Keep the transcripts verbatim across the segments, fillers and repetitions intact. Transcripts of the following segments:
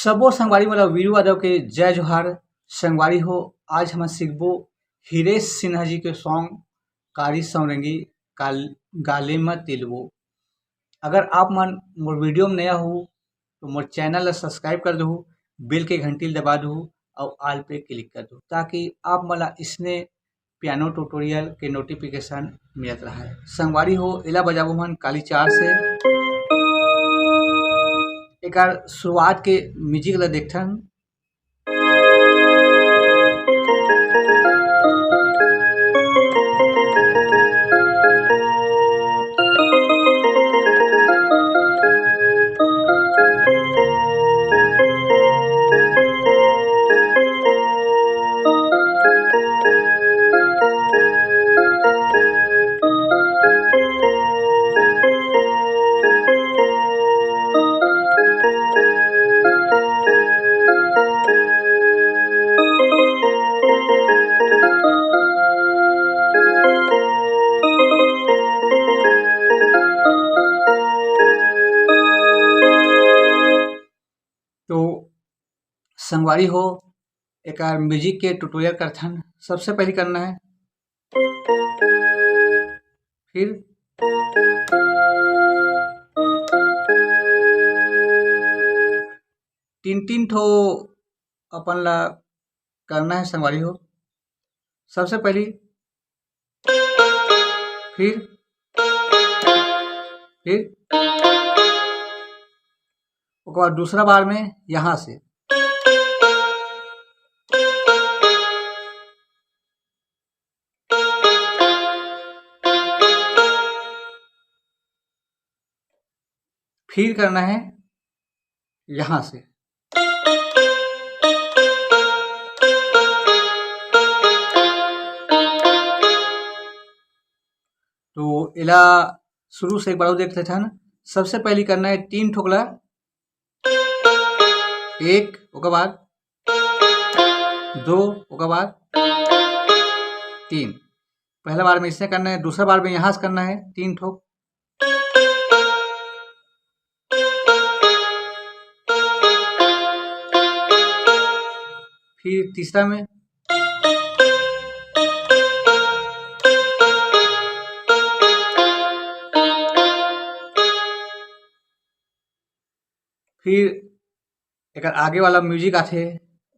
सबो संगवारी मन ल वीरू यादव के जय जोहार। संगवारी हो, आज हमन सीखबो हिरेश सिन्हा जी के song कारी सौरंगी काल-, गाले म तिलवो। अगर आप मन मोर video म नया हो तो मोर channel ल subscribe कर दहू, bell के घंटी ल दबा दहू अउ all पे click कर दहू, ताकि आप मन ला इसने piano tutorial के notification मिलत रहे। संगवारी हो, एला बजाबो हमन काली चार से। एकर शुरुआत के music ला देखथन। तो संगवारी हो, एकर music के tutorial करथन। सबसे पहले करना है, फिर तीन तीन ठो अपन ला करना है संगवारी हो। सबसे पहली, फिर, फिर ओकर बाद दूसरा बार में यहाँ से, फिर करना है यहाँ से। तो एला शुरू से एक बार अउ देख लेथन। सबसे पहली करना है तीन ठोकला, एक, ओकर बाद दो, ओकर बाद तीन। पहला बार में इसने करना है, दूसरा बार में यहाँ से करना है तीन ठोक, फिर तीसरा में, फिर एकर आगे वाला music आथे,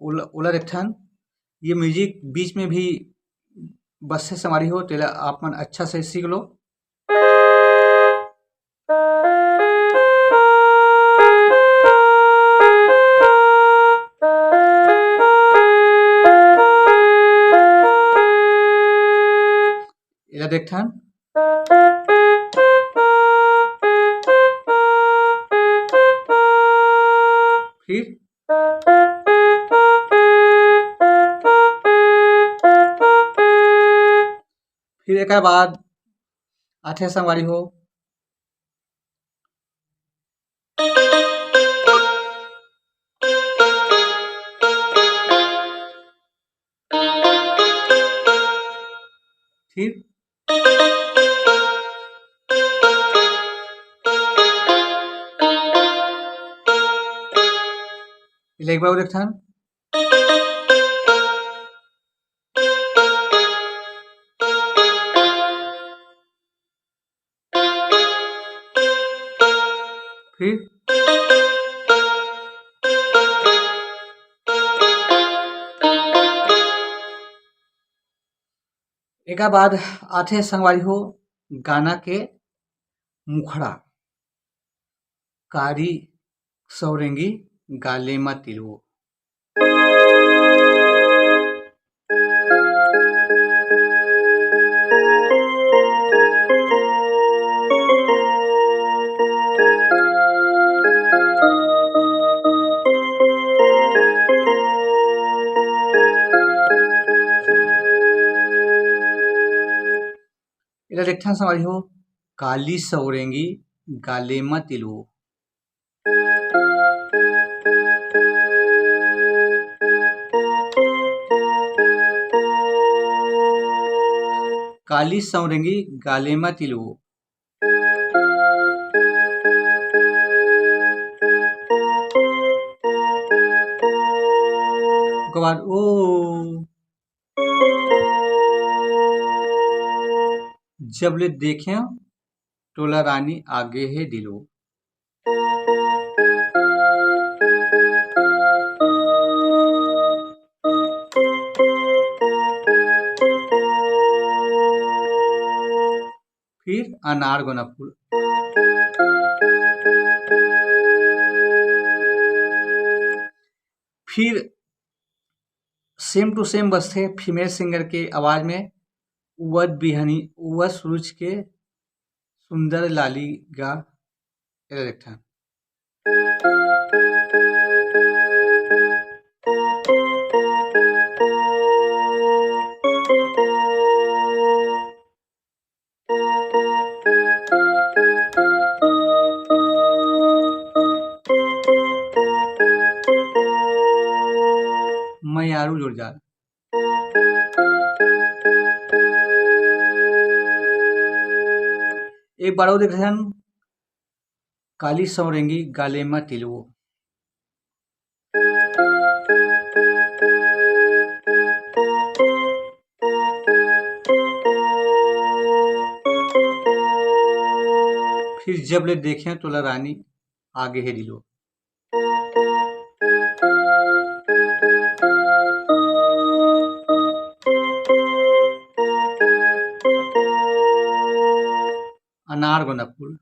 ओला, ओला देखथन। ये music बीच में भी बसथे संगवारी हो, तेला आप मन अच्छा से सीख लो। एला देखथन। फिर, फिर एकर बाद आथे संगवारी हो, फिर एला एक बार अउ देखथन। फिर एकर बाद आथे संगवारी हो गाना के मुखड़ा, कारी सौरेंगी गाले म तिलवो। एला देखथन संगवारी हो, काली सौरेंगी गाले म तिलवो। काली सौरेंगी गाले म तिलवो। ओकर बाद ओ, जब ले देखेंव तोला रानी आगे हे दिलो। फिर अनार गोंदा फूल। फिर same to same बजथे female singer के आवाज में, "उवत बिहनी, उवत सूरज के सुंदर लाली गा।" एला देखथन। मयारू जोरदार। एक बार अउ देखथन, काली सौरेंगी गाले म तिलवो। फिर जब ले देखेंव तोला रानी आगे हे दिलो। अनार गोंदा फूल।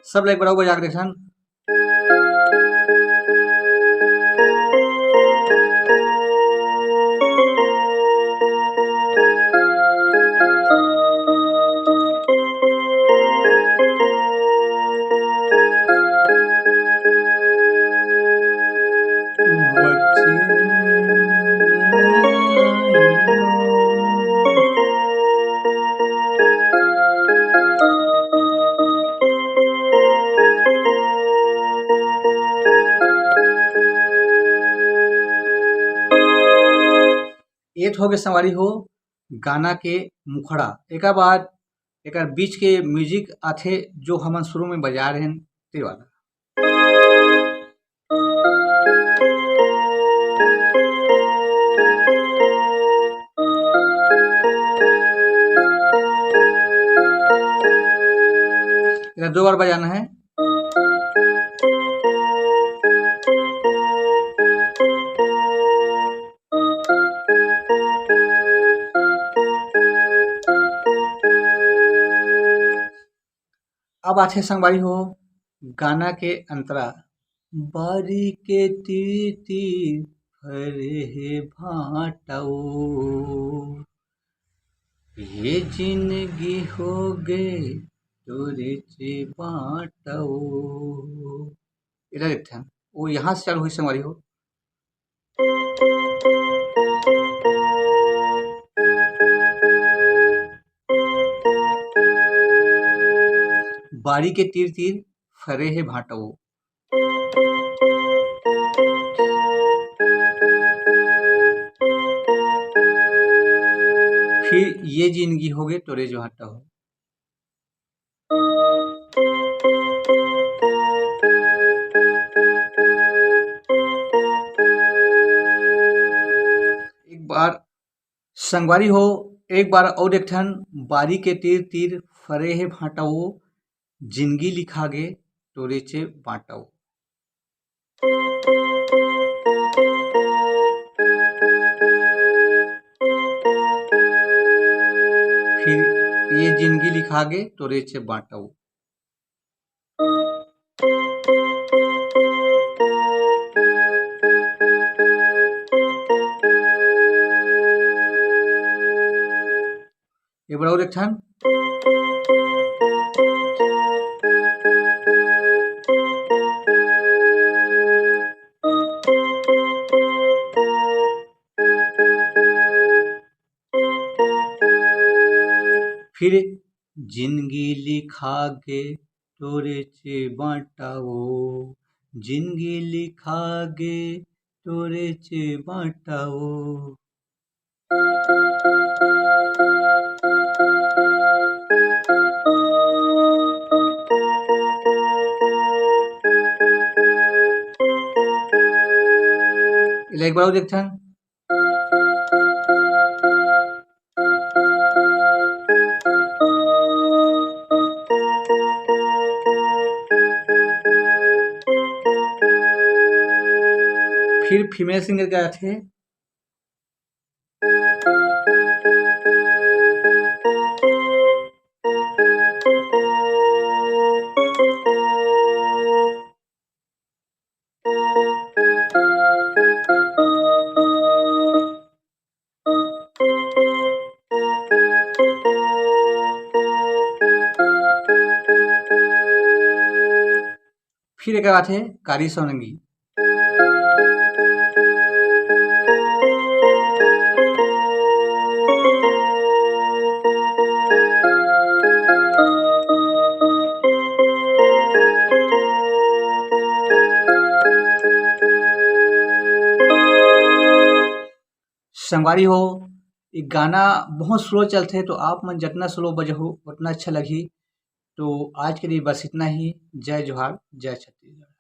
सब ला एक बार अउ बजा के देखथन। ए तो होगे संगवारी हो गाना के मुखड़ा। एकर बाद एकर बीच के music आथे, जो हमन शुरू में बजाए रहेन, ते वाला। एला दो बार बजाना है। अब आथे संगवारी हो गाना के अंतरा। बारी के तीर तीर फरे हे भांटा ओ, ये जिंदगी हो गे तोरे चे बांटा ओ। एला देखथन, वो यहाँ से चालू हुई संगवारी हो। बारी के तीर तीर फरे हे भांटा ओ। फिर ये जिंदगी होगे तोरे जो भांटा ओ। एक बार संगवारी हो, एक बार अउ एक ठन। बारी के तीर तीर फरे हे भांटा ओ, जिंदगी लिखा गे तोरे चे बांटा ओ। फिर ये जिंदगी लिखा गे तोरे चे बांटा ओ। एक बार अउ एक ठन। फिर जिंदगी लिखा गे तोरे चे बांटा ओ, जिंदगी लिखा गे तोरे चे बांटा ओ। एक बार और देखथन। फिर female singer के आथे। फिर एक आथे कारी सौरंगी। संगवारी हो, ये गाना बहुत slow चलथे, तो आप मन जतना slow बजाहू, उतना अच्छा लगही। तो आज के लिए बस इतना ही। जय जोहार, जय छत्तीसगढ़।